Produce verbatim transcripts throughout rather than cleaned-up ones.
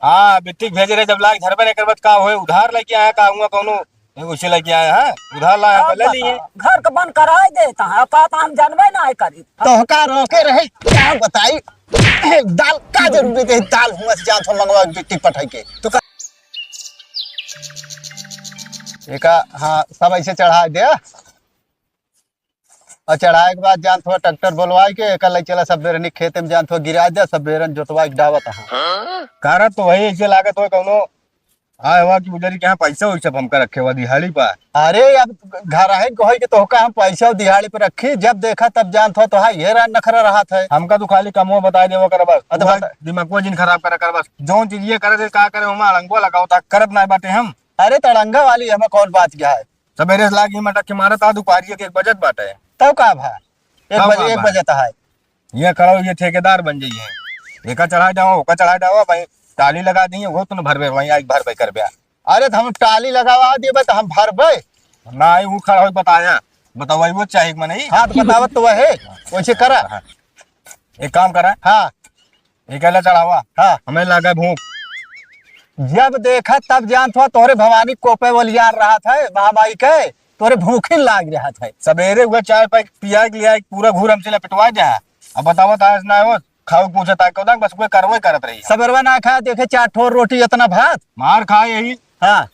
हाँ, बिट्टी के भेजे रहे, जब लाग धरबे नहीं करबत का होए, उधार लेके आया का हुआ कौनो, ये उसे लेके आया है, उधार लाया, अब ले लिए। बताओ, घर के बन कराए देता है, का तो हम जानबे ना है करी। तो का रोके रहे, का बताई, दाल का जरूरत है, दाल हुआ से जात हो मंगवा बिट्टी पठाई के, तो का एका, हाँ, सब ऐसे चढ़ा दे। और चढ़ाए के बाद जानत हो ट्रैक्टर बोलवाए के एका ले चला सब बेरनी खेते में जानत हो गिरा दे, सब बेरन जोतवाए के डावत है। कारत तो वही ऐसे लागत हो कौनो आए हुआ कि उजरी के यहाँ पैसा वैसा हमका रखे हुआ दिहाड़ी पर। अरे अब घर है कहे कि तोहका हम पैसा दिहाड़ी पर रखी, जब देखा तब जानत हो तो हाँ ये रा-, नखरा रहत है। हमका तो खाली कमवा बताए देवा कर बस। हाँ, तो वह बता- दिमागवा जिन खराब करा कर बस। जौन चीज ये करे दे का करे ओमा अड़ंगवा लगाओ ता करत ना बाटे हम। अरे तो अड़ंगा वाली हमें कौन बात क्या है? सबेरे से लागी मटक के मारत आ, दुपहरिया के एक बजत बाटे। तब का भा? एक तब बजे, का एक भा? बजे तो है। ये करो, ये ठेकेदार बन जाइए। एका चढ़ा जाओ, ओका चढ़ा जाओ, भाई टाली लगा दिए, वो तुम भरबे, वहीं आके भरबे करबे। अरे तो हम टाली लगावा दिए, तो हम भरबे। ना, वो खड़ा हो बताया, बतावा वो चाहे कि नहीं। हाँ, तो बतावत तो वह है, वैसे करा। हाँ। एक काम करा। हाँ। ये कहला चढ़ावा। हाँ। हमें लागे भूख। जब देखा तब जानत हुआ तोहरे भवानी कोपे वलियान रहत है, महामाई के, तोहरे भूखिन लाग रहत है। सबेरे हुआ चाय पाई पिया के लिया, पूरा घूर हमसे लपेटवा दे है। अब बतावा तो आज ना हो, खाओ पूछे ताकि उदांग बस कोई करवो ही करत रही है। सबेरवा ना खाए, देखे चार ठोर रोटी इतना भात। मार खाए यही। हाँ।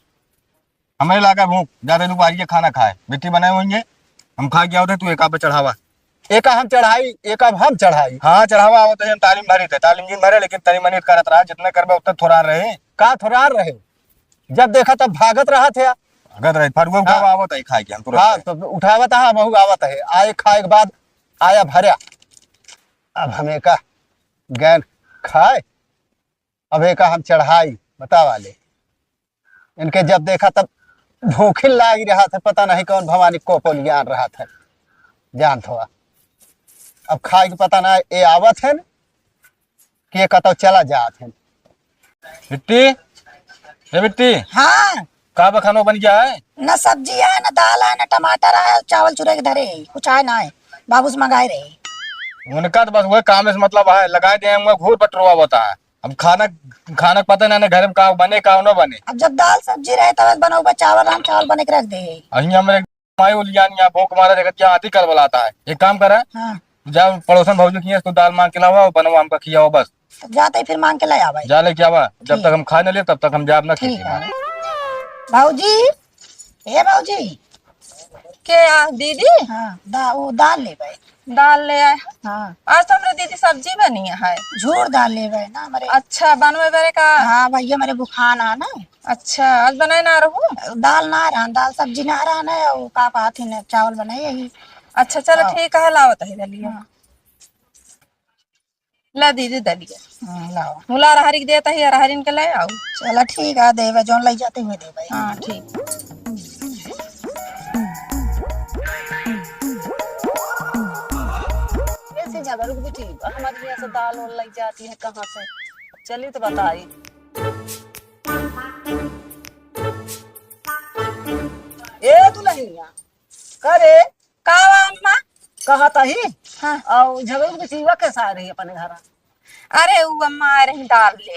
हमें लागा भूख, जाते दोपहर के खाना खाए, बिट्टी बनाए होंगे, हम खा के आवत है, तू एका पे चढ़ावा। एका हम चढ़ाई, एका हम चढ़ाई। हाँ, चढ़ावा आवत है, हम तालीम भरे थे, तालीम जिन भरे, लेकिन तनी मनी करत रहा, जितना करबे उतना थोड़ा रहे। का थोड़ा रहे? जब देखा तब भागत रहा थे। भागत रहे, फरुआ उठावा हाँ। आवत है खाए के, हम तुरंत हाँ, खाए। तो उठावत है, हम आवत है, आए खाए के बाद आया भरा। अब हम एका गैन खाए, अब एका हम चढ़ाई, बतावा ले। इनके जब देखा तब भूखिन लाग रहा था, पता नहीं कौन भवानी कोपो लियान रहा था, जानत हुआ। अब खाए के पता ना, ये आवत है न, कि ये कतौ चला जात है। बिट्टी, ए बिट्टी। हाँ। का बा खानो बन गया है? न सब्जी है, न दाल है, न टमाटर है, चावल चुरे के धरे है, कुछ आए ना है, बाबू से मंगाए रहे। उनका तो बस वह काम से मतलब है, लगाए दे हैं, वह घूर पटरुआ होता है। अब खाना, खाना के पता ना, ना घर में का बने, का न बने। अब जब दाल सब्जी रहे, तब बनौबा चावल, राम चावल बने के रख दे। अहीं हमरे माई उलियान यहाँ भूख मारा देखत, यहाँ आती कल बुलाता है। एक काम करा, हाँ। जा पड़ोसन भौजी के यहाँ से तू दाल मांग के लावा और बनवा हमका खियावा बस। तो जाते ही फिर मांग के ले आवा। जा लेके आवा, जब ठीक। तक हम खा न ले, तब तक हम जाब ना ठीक खेती है। में। भौजी, ए भौजी। के आ, दीदी? हाँ, दा-, वो दाल लेबे। दाल ले आए। हाँ। आज तो हमरे दीदी सब्जी बनी है। झूर दाल लेबे ना हमरे। अच्छा, बनवे बरे का? हाँ, भैया मेरे बुखान आ ना। अच्छा, आज बनाए ना रहू? दाल ना रहा, दाल सब्जी ना रहा ना, वो का कहत ही ना, चावल बनाए यही। अच्छा, चलो हाँ। ठीक है, लावत है दलिया। हाँ। ला दीदी दलिया। हाँ, लाओ। मुला रहरी के देता है, रहरिन के ले आओ। चला ठीक है, देवे, जौन लई जाते हुए देवे। हाँ, ठीक। ऐसे झगड़ू की बेटी, हमारे यहाँ से दाल और लई जाती है कहाँ से? चली तो बताई। ए दुल्हनिया, का रे? का बा अम्मा? कहत ही? हाँ। और झगड़ू की बेटी कैसे आ रही अपने घर? अरे, उ अम्मा आ रही दाल ले।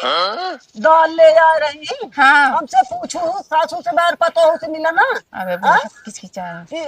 दाल ले आ रही? हाँ। हमसे पूछू, सासू से बैर पतोहू से मिला ना? अबे हाँ? बहुत किचकिचाए। कि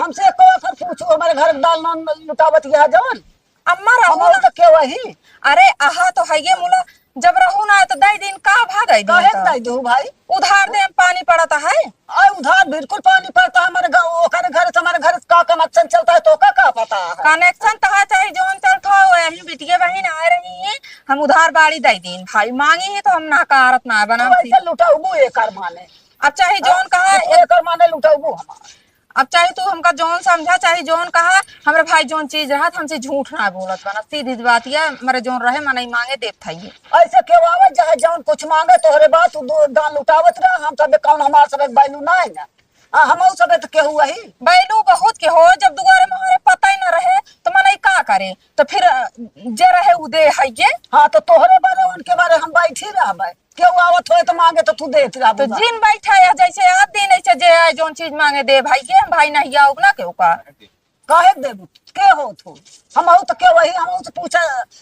हमसे एको बार पूछू, हमारे घर के दाल ना लुटावत यह जवन? अम्मा रहू हम ना। तो के वही? अरे, अहा तो है ये मुला, जब रहू ना तो दई दिन का भा दई दिन काहे का? दई दू भाई? उधार दे पानी पड़त है। अरे उधार बिल्कुल पानी पड़ता है हमारे गाँव, ओकरे घर से हमारे घर का कनेक्शन चलता है तो का, का पता है? कनेक्शन तो है, चाहे जौन चलत हो, यही बिटिया बहिन आ रही है, हम उधार बाड़ी दई दिन भाई, मांगी है तो हम नकारत ना है, तो बनाम ऐसे लुटाउबू एकर माने। अब चाहे जौन कहा, तो एकर माने लुटाउबू हमार। अब चाहे तू हमका जौन समझा, चाहे जौन कहा, हमरे भाई जौन चीज रहत, हमसे झूठ ना बोलत बना, सीधी बात ये, मरे जौन रहे, मनई मांगे देत था ये। ऐसे केहू आवे, चाहे जौन कुछ मांगे, तोहरे बात, तू दो दान लुटावत रह, हम सब कौन, हमार सब बैलू ना है ना। आ, हमहू सब तो केहू वही। बैलू बहुत के हो, जब दुआरे मुहारे पता ही ना रहे, तो मनई का करे? तो फिर, अ, जे रहे उ दे है ये। हाँ, तो तोहरे बारे, उनके बारे हम बैठी रहबे। केहू आवत होए तो मांगे तो तू देत रहबू तो बा। जिन बैठा है, जैसे आत दिन ऐसे जे आए, जौन चीज मांगे दे भाई के, हम भाई नहीं आउब ना केहू का। काहे के देबू? के होत हो? हम हो तो के वही, हम हो तो पूछा,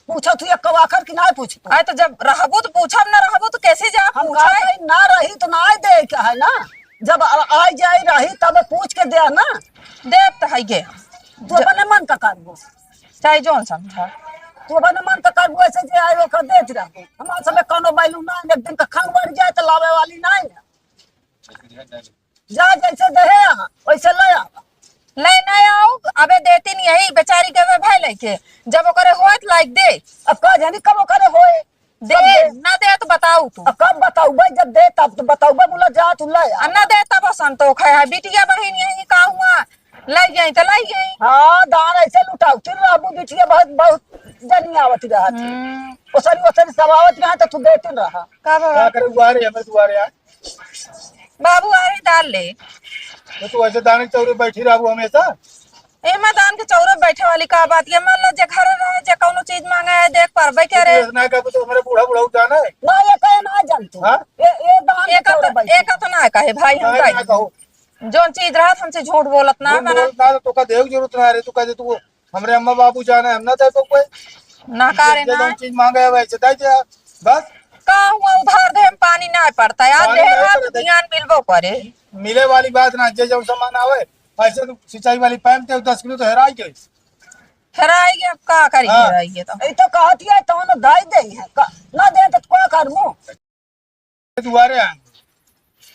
पूछत हुई, एक आखर की ना पूछत हो? अरे तो जब रहबू तो पूछब, ना रहबू तो कैसे जा हम पूछा? कहा ना रही तो ना दे के है ना, जब आ, आ जाई रही तब पूछ के दे ना। देब तो है गे। तू अपने मन का करबू। चाहे जौन समझा। तू अपने मन का करबू, ऐसे जे आए ओकर देत रहबू। हमार सबे कौनो value ना, एक दिन का खंग बढ़ जाए तो लावे वाली ना है। जा जैसे देहे यहाँ, वैसे ले आवा। ले ना आओ, अबे देती नहीं यही बेचारी के वे भाई लेके। जब ओकरे होए तो लाइक दे। अब का जानी कब ओकरे होए। दे, कब दे? ना दे तो बताऊ तू। अब कब बताऊ भाई, जब दे तब तो बताऊ भाई, बोला जा तू ले आ। आ ना दे तब संतोख है, है बिटिया बहिन यही का हुआ? लाई गई तो लाई गई। हाँ, दान ऐसे लुटाऊ, फिर रहबू बिटिया बहुत, बहुत जनी आवत रहत। हम्म। ओसरी, ओसरी सब आवत रहा तो तू देते रहा। का बाबा? का करे दुआरे, हमें दुआरे आ। बाबू, अरे डाल ले। तो तू ऐसे दाने चौरे बैठी रहबू हमेशा? एमा दान के चौरे बैठे वाली का बात? ये मान लो जे घर रहे, जे कौनो चीज मांगे है, देख परबे तो करे। तू ऐसे ना कहबू तो हमारे बूढ़ा, बूढ़ा जाना है। ना, ये कहे ना जानतू। हाँ? ये, ये दान के एक चौरे तो, बैठे। एक तो ना कहे भाई, हम ना, कहे। ना कहो। जौन चीज रहत हमसे झूठ बोलत ना झूठ बना। बोलत ना, तो का देव जरूरत ना रे, तू कह दे तू हमरे अम्मा बाबू जाने, हम ना दे पाउबे। ना का रे जे ना। जौन चीज मांगे है वैसे दे दे, बस। का हुआ उधार दे हम पानी ना पड़ता यार, पानी दे ना आप पड़ता। ध्यान मिलबो करे। मिले वाली बात ना, जे जौन सामान आवे, ऐसे तो सिंचाई वाली पाइप ते दस किलो तो हेराई गई। हेराई गई, अब का करी हाँ। हेराई गई तो। ई तो कहत है, तौन दाई दे है, का, ना दे तो का करबू? दुआरे आ,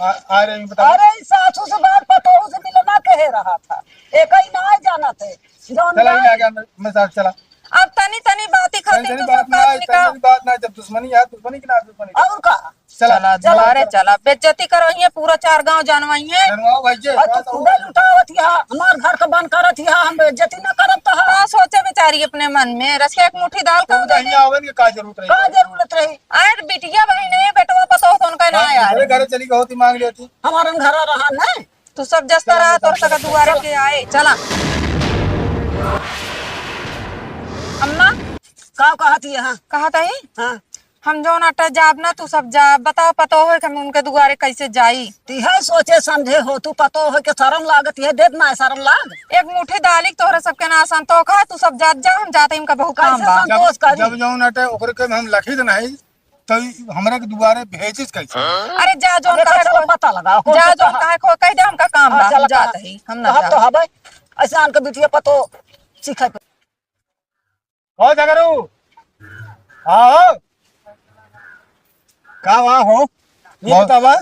आ, आ रही हूँ, बताओ। अरे, ई सासू से बात पतोहू से मिलना कहे रहा था, एक ही ना जाना थे, जौन चला, ही बात आ गया, मैं, मैं साथ चला। अब तनी तनी बात ही खातिर तनी तनी तू बात सब ना, काट तनी निकाल। तनी बात ना, जब दुश्मनी है, दुश्मनी की ना दुश्मनी। और का? चला, चला, चला, दुआरे चला। चला, बेइज्जती करवाइए, पूरा चार गांव जानवाइए। जानवाओ भाई जी, और तू बात खुदे और लुटावत हिया, हमार घर का बंद करत हिया, हम बेइज्जती ना करब तो का है। सोचे बेचारी अपने मन में, रसिया एक मुट्ठी दाल का तुम तो हिया आवे के का जरूरत रही? का जरूरत रही? अरे बिटिया बहिन है, बेटवा पतोह तो उनका ना हाँ, आया। घरे, घरे चली गई होती, मांग लेती। हमारे घर रहा नहीं। तू सब जस्ता रहा, तोर सका दुआरे के आए। चला। अम्मा। का कहत ही? हाँ। कहत ही? हाँ। हम जौन अट्टा जाब ना, तू सब जा। बताओ, पतोह है कि हम उनके दुआरे कैसे जाई? ती है सोचे समझे हो, तू पतोह है के शरम लागत है, देत ना है शरम लाग। एक मुट्ठी दालिक तोहरे सबके ना संतोख है, तू सब जात जा, हम जाते, इनका बहुत काम कैसे बा। संतोष जब, करी? जब जौन अटे ओकरे के हम लखित नहीं, तो ई हमरा के दुआरे भेजिस कैसे? अरे जा, जौन अरे, कहे चल, खो, पता लगा, कौन जा, सा जौन कहा? कहे खो, कह दे, हमका काम हाँ, बा, चल, हम जात कहा? ही, हम ना कहब जाब। तो हबे, ऐसे आन के बिटिया पतो सीखे पे। ओ झगरू, हाँ हो। का हुआ हो? ये बहुत बतावा,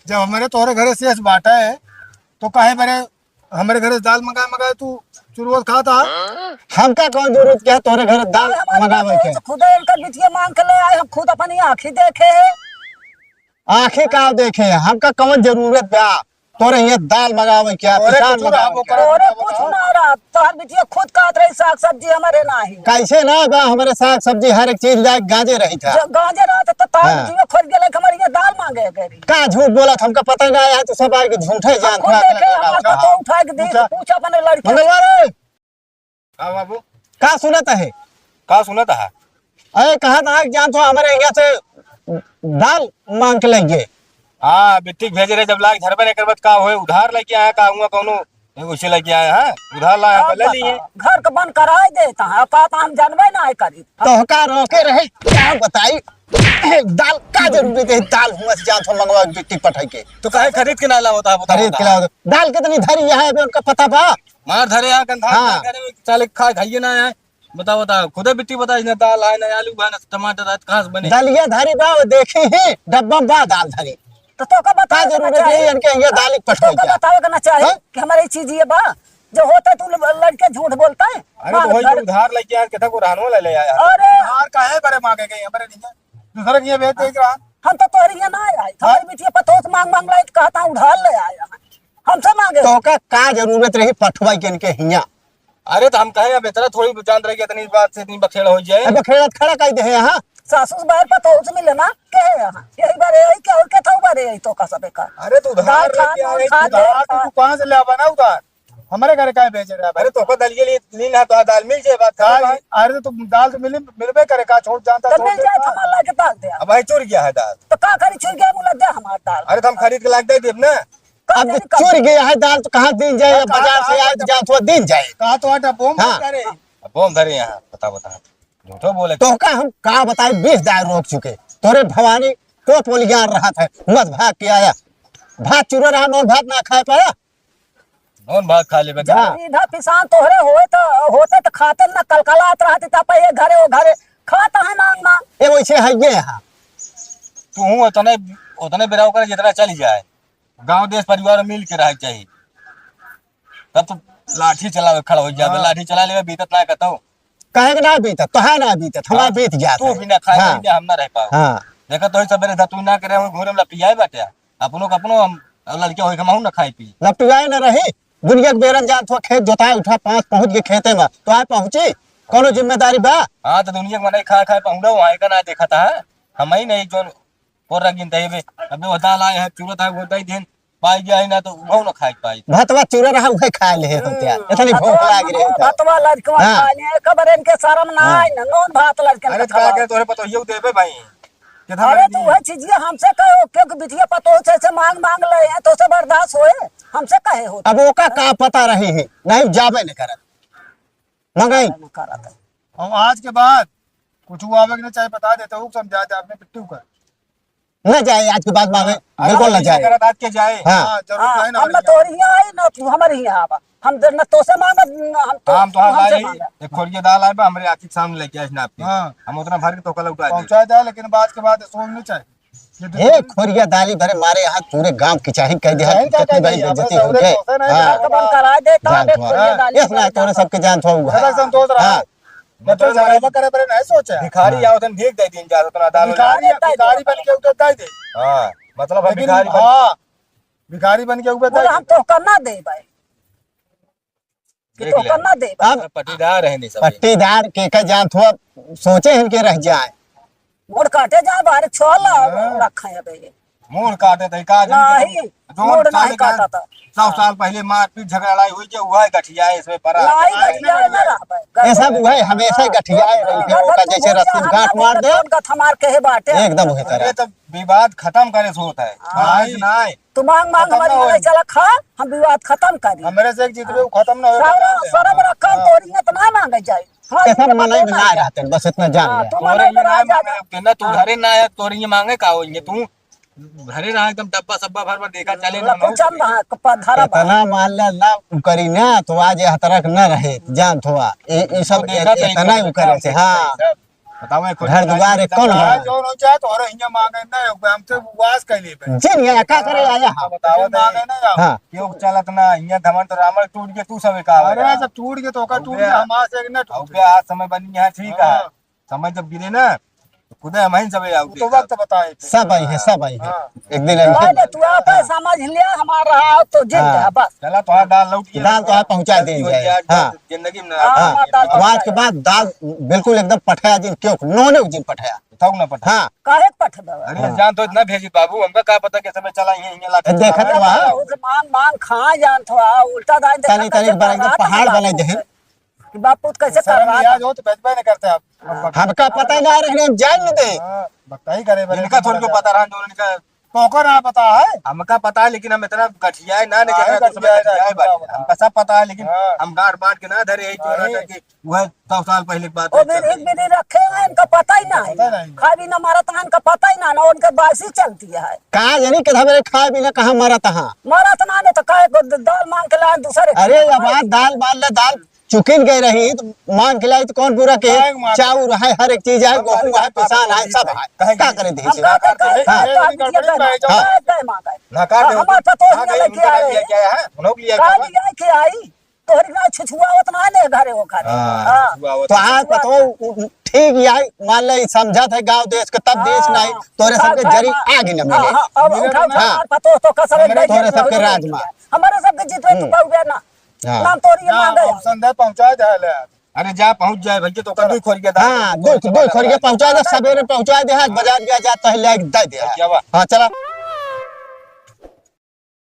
जब हमरे तोहरे घरे शेष बाटा है, तो काहे बरे हमरे घरे से दाल मंगाए, मंगाए तू चुरवत खात हा? हमका कौन जरूरत क्या तोहरे घरे दाल अरे हमारे मंगावे बाप के? खुदे इनकर बिटिया मांग के ले आए, हम खुद अपनी आँखी देखे हैं। आँखी का देखे हैं? हमका कौन जरूरत बा तोरे हियाँ दाल मंगावे क्या? तोरे पिसान कुछ रहा, मंगावे वो क्या? करे तोरे कुछ ना रहा, तोहर बिटिया खुद कहत रही साग सब्जी हमारे नाही। कैसे ना बा हमारे साग सब्जी, हर एक चीज लायक गांजे रही था। जो गांजे रहा था तो तोहर हाँ। बिटिया खोज गेले कि हमारे हियाँ दाल मांगे गए। का झूठ बोलत, हमका पता ना है, तू सब आके झूठे हम जान खुद थोड़ा देखे, लगा हमार था। पतोह उठा के दी, पूछा। पूछा अपने लड़के। मंगलवा रे। हाँ बाबू। का सुनत है? का सुनत है? अरे कहा था कि जान तो हमारे यहाँ से दाल मांग के लेंगे। हाँ, बिट्टी के भेजे रहे जब लाग घर पर, एकर बाद का होए, उधार लेके आया का हुआ कौनो? ये उसे लेके आया है, उधार लाया, हाँ, पहले लिए। बताओ, घर के बंद कराए देता है, का तो हम जानबे ना है करी। तो का रोके रहे, क्या बताई? दाल का जरूरत है, दाल हुआ से जात हो मंगवा के बिट्टी पठाई के। तो काहे खरीद के ना लावत है, बताओ खरीद के ना। लावत। दाल कितनी धरी है, अभी उनका पता बा? मार धरे यहाँ गंधा हाँ। करे, साले खा खाइए ना है। बताओ, बताओ, खुदे बिट्टी बता, इन्हें दाल है, ना आलू बा, ना टमाटर है, कहाँ से बने? दालिया धरी बा, वो देखी ही, डब्बा में बा दाल धरी। तो, तो का बता का जरूरत है, इनके ये दाल ही तो पठवा का क्या? बतावे का ना चाहे हाँ? कि हमारे चीज ये बा, जो होता है तू ल-, लड़के झूठ बोलता है। अरे तो मांग वही घर तो उधार लेके आया, कितना को रहनो ले, ले आया। अरे! उधार काहे बरे मांगे गए, हमारे नहीं है। दूसरे के ये बेच दे रहा। हम तो तोहरे यहाँ ना आए, हाँ? हमारे बिटिया पतोह से मांग, मांग लाई, तो कहता उधार ले आया। हमसे मांगे। तो का, का जरूरत रही पठवा के इनके हियाँ? अरे तो हम कहे, अब इतना थोड़ी जान रहे कि इतनी बात से इतनी बखेड़ा हो जाए। अब बखेड़ा खड़ा कर दे यहाँ। सासू से बाहर पतोह से मिले ना, के है यहाँ? यही बारे आई, क्या और क्या था बारे आई तो का सबे का? अरे तो उधार दाल खा, लेके आ दाल गई, खा, उधार दाल तो खा। तू कहाँ से ले आवा ना उधार? हमारे घर काहे भेजे रहे? अरे तो को दलिये लिए, ली ना तो दाल मिल जाए, बात खत्म दाल, है। अरे तो दाल तो मिल, मिलबे करे का, छोड़ जानता, तो छोड़ मिल जाए, देता। हमार लाके दाल दे। अब भाई चोर गया है दाल। तो का करी, चोर गया, मुला दे हमार दाल। अरे तो हम खरीद के लाके दे देब ना। अब चुर गया है दाल तो कहाँ दिन जाए? अब बाजार से आए तो जान थोड़ा दिन जाए। कहा तो आटा बोम हाँ। करे। अब बोम धरे यहाँ, बता, बता। झूठो बोले। तो का हम का बताई, बीस दार रोक चुके। तोरे भवानी को पोलियार रहा था, मत भाग के आया। भात चुरा रहा, नोन भात ना खाए पाया। नोन भात खा लेबे। जब हाँ। सीधा पिसान तोहरे होए तो, होते तो खाते न कलकलात रहती, तब ये घरे वो घरे खाता है मांग मांग। ये वैसे है ये यहाँ। तू हूँ उतने, उतने बेराव करे जितना चल जाए। गांव देश परिवार मिल के रहे चाहिए। तब तो लाठी चलावे खड़ा हो जाबे, हाँ। लाठी चला लेबे, बीतत ना कतौ। काहे के ना बीतत? तोहार ना बीतत, हमार हाँ। बीत जात तू है। बिना खाए हाँ। पीने हम ना रह पाओ। हाँ। देखा तो ही सबेरे धतुई ना करे, हम घूरे में लपियाए बाटे। अपनो के अपनो हम, और लड़के होई के हमहू ना खाए पी। लपियाए ना रही, दुनिया के बेरन जात हुआ खेत जोताए उठा पाँच पहुँच के खेते में, तो आए पहुँची? कौनो जिम्मेदारी बा? हाँ, तो दुनिया के मनई खाए खाए पहुँचा वहाँ का ना देखा था, हम ही नहीं जोन और रख गिनते हैं बे। अबे वो दाल आए है, चूरत है, वो दई देन, पाई जाए ना तो वो ना खाए पाई। भतवा चूरा रहा, उहे खाए ले होते हैं। हम्म, इतनी भूख भतवा, लाग रही है तो। भतवा लड़कवा हाँ। खाए ले, कबर इनके शर्म ना हाँ। आए ना, नोन भात लड़कन अरे का तो का खवा। करे, तोरे पतोहियो देबे भाई। कितना अरे बड़ी तो दी? वह चीजिया हमसे कहो, क्योंकि बिटिया पतोह से, से मांग मांग ले हैं, तो से बर्दाश्त होए, हमसे कहे हो। अब ओका का पता रही है, नहीं जाबे नहीं करत। मंगाई। नहीं करत है। और आज के बाद कुछ हुआ आवे के नहीं, चाहे बता देते हो, समझा दे आपने पिट्टू कर। न जाए आज के बाद मांगे, अरे बिल्कुल न ऐसे जाए। करत आज के जाए। हाँ। हाँ, जरूरत हाँ, नहीं ना हम ना हमारे तोरी यहाँ आई, ना तू हमारे यहाँ आवा। हम दे-, ना तोसे मांगब, ना हम तो, हम तो हाँ हमसे लाए, मांगब। एक खोरिया दाल आए बा, हमरे आँखी के सामने लेके आए ना आपके। हाँ। हम उतना भर के तोका लौटा दे। पहुँचा जाए, लेकिन बात के बाद सोच नहीं चाहिए। ये तो ए, खोरिया दाली भरे मारे यहाँ पूरे गांव की चाही कह दे, जाहिर का कितनी कह बड़ी दिया, बेइज्जती बस हो औरत गए। तोसे नहीं हाँ। जाए। कबन करा दे, तो जान देख थोआ। खोरिया दाली ये सुना, भरे तोरे सबके जान थोआ हुआ है। बड़ा संतोष रहा। हाँ। मतलब मतलब झगड़ा करे पर नहीं सोचा। भिखारी हाँ। आओ तन भीख दे दिन जा, उतना दाल हो भिखारी, जाए। भिखारी बन के उतर दे दे। हाँ, मतलब हम लेकिन भिखारी बन हाँ, भिखारी बन के उतर बोले, दे हम दे। तो करना दे भाई। कि देख तो ले। करना दे भाई। अब पट्टीदार है नहीं सब। पट्टीदार के का जान थोआ सोचे इनके रह जाए। मोड़ काटे जाए, बाहर छोल हाँ। रखा है भाई। मोड़ काटे तो का जाने नहीं, के मोड़ नहीं काटा था। सौ साल पहले मारपीट झगड़ा लड़ाई हुई, जो हुआ है गठिया है इसमें पड़ा। नहीं, गठिया ना रहा भाई। ये सब हुआ है, हमेशा ही गठिया है, हाँ। ओका जैसे रस्सी में गांठ मार दे। उनका थमार के है बाटे। एकदम वही तरह। अरे तो विवाद खत्म करे से होता है, हाँ। लड़ाई से ना आए। तू मांग मांग खत्म हमारी ना होए। लड़ाई चला खा, हम विवाद खत्म करी। हमरे से एक जितने वो खत्म ना होए। शर्म, शर्म रखा, हाँ। तोरी इतना मांगे जाए। हाँ, ऐसा इतना मनाई में ना रहते, बस इतना जान हाँ, ले। तू तोरे मनाई में में ना रह जा। मांगे, ना तू हाँ। घरे ना आया, तोरे ये मांगे का होइए तू? घरे रहा एकदम डब्बा सब्बा भर भर देखा चले ना, ना कुछ हम ना क-, प-, धरा बा। इतना मान ले ना उ करी ना, तो आज यह तरक ना रहे, जान थोआ। ये, ये सब तो देखा इत-, तो इतना इनको ही उ करे से, हाँ। बताओ, एक घर दुआर एक कौन हाँ, बा? जो नहीं चाहे तो और हियां मांगे ना, हमसे उपवास कर लिए पे। जिन ये का करे आया? हाँ, बताओ तो। मांगे ना यार। हाँ। क्यों चलत ना, हियां धमन तो रामल टूट गया, तू सब का अरे, आया? जब टूट गया तो ओकर टूट गया, हमारे से एक ना टूट अबे आज समय बनी है, ठीक है। हाँ। समय जब गिरे ना, तो खुदे हम ही सब आउते तो वक्त बताए थे। सब आई है, सब आई है। हाँ। एक दिन आई है। पहले तू आप समझ लिया, हमारा रहा तो जिद हाँ। है, बस। चला, तो हाँ, दाल लौट गया। दाल तो हाँ पहुँचा देंगे। हो गया, हाँ। जिंदगी में ना हाँ। हाँ, हाँ, दाल अब आज के बाद दाल बिल्कुल एकदम पठाया जिन, क्यों? नोने जिन पठाया। उठाओ ना पठा। हाँ। काहे के पठबे? अरे, हाँ। जान तो इतना भेजी बाबू, हमका का पता कैसे में चला, ये, ये लाठी देखत चला। बा। उस मांग, मांग खा जान थोड़ा, उल्टा दाई देखत तनी, तनी कैसे बड़ा एकदम करत पहाड़ बा। बना दे। कि बाप पूत कैसे शर्म कर रहा लिहाज था। हो तो भेजबे नहीं करते आप। हाँ। हमका पता ही ना रहे, हम जान नहीं दे। हाँ, बताई करे बड़े इनका थोड़ी को पता रहा, जो इनका तो ओकर ना पता है। हमका पता है, लेकिन हम इतना गठियाए ना, नहीं हाँ, जाना, तो समय गठियाए ना, गठियाए बाटे। गठियाए। हमका सब पता है, लेकिन हाँ। हम गांठ बांट के ना धरे, यही क्यों ना नहीं। था कि वह सौ साल पहले की बात ओ है, चल बीड़ी, रही। बीड़ी रखे हैं, इनका पता ही ना है। पता नहीं। खाए बिना मरत हैं, इनका पता ही ना, ना उनके बासी चलती है। का जानी कितना बेरे खाए बिना कहाँ मरत हैं। मरत ना, नहीं तो काहे को द-, दाल मांग के लाए दूसरे। अरे, अब आज दाल मांग ले, दाल चुकिन गए रही, तो मांग के लाई, तो कौन बुरा कहे? काहे मांग? चाउर है, हर एक चीज है, हम गोहूं है, पिसान है, सब है। काहे का करे देही हम से? का, का, का, हाँ। का, का, का, का, हाँ। का, का मांगा है? नकार दे। हमार पतोह नकार दे, लेके उनका आए। लिया क्या है? उन लोग लिया क्या है? लिया के आई? तोहरी ना छुछुआ उतना ले घरे वो घरे। हाँ, हाँ। छुछुआ तो उतना। आज पतोह उ-, उ-, ठीक है, मान ले, समझत है गांव देश के, तब देश हाँ। नहीं, तोरे सबके जरी आग ही न मिले। हाँ, हाँ, अब मिले उठा, ना। उठा, हाँ। पतोह तो कसर हमरे नहीं तोरे सबके राज में। हमारे सबके जितने हम्म। तू पाऊ गया ना। हाँ। नाम तोरी जा, मांगे। अब संदेश पहुंचा दे ले। अरे जा पहुंच जाए भैया, तो कद्दू खोर के दाल। हाँ, दो, दो खोर के पहुंचा दे, सवेरे पहुंचा दे, आज बाजार गया जा, पहले आके दे दे। क्या बात? हाँ, चला।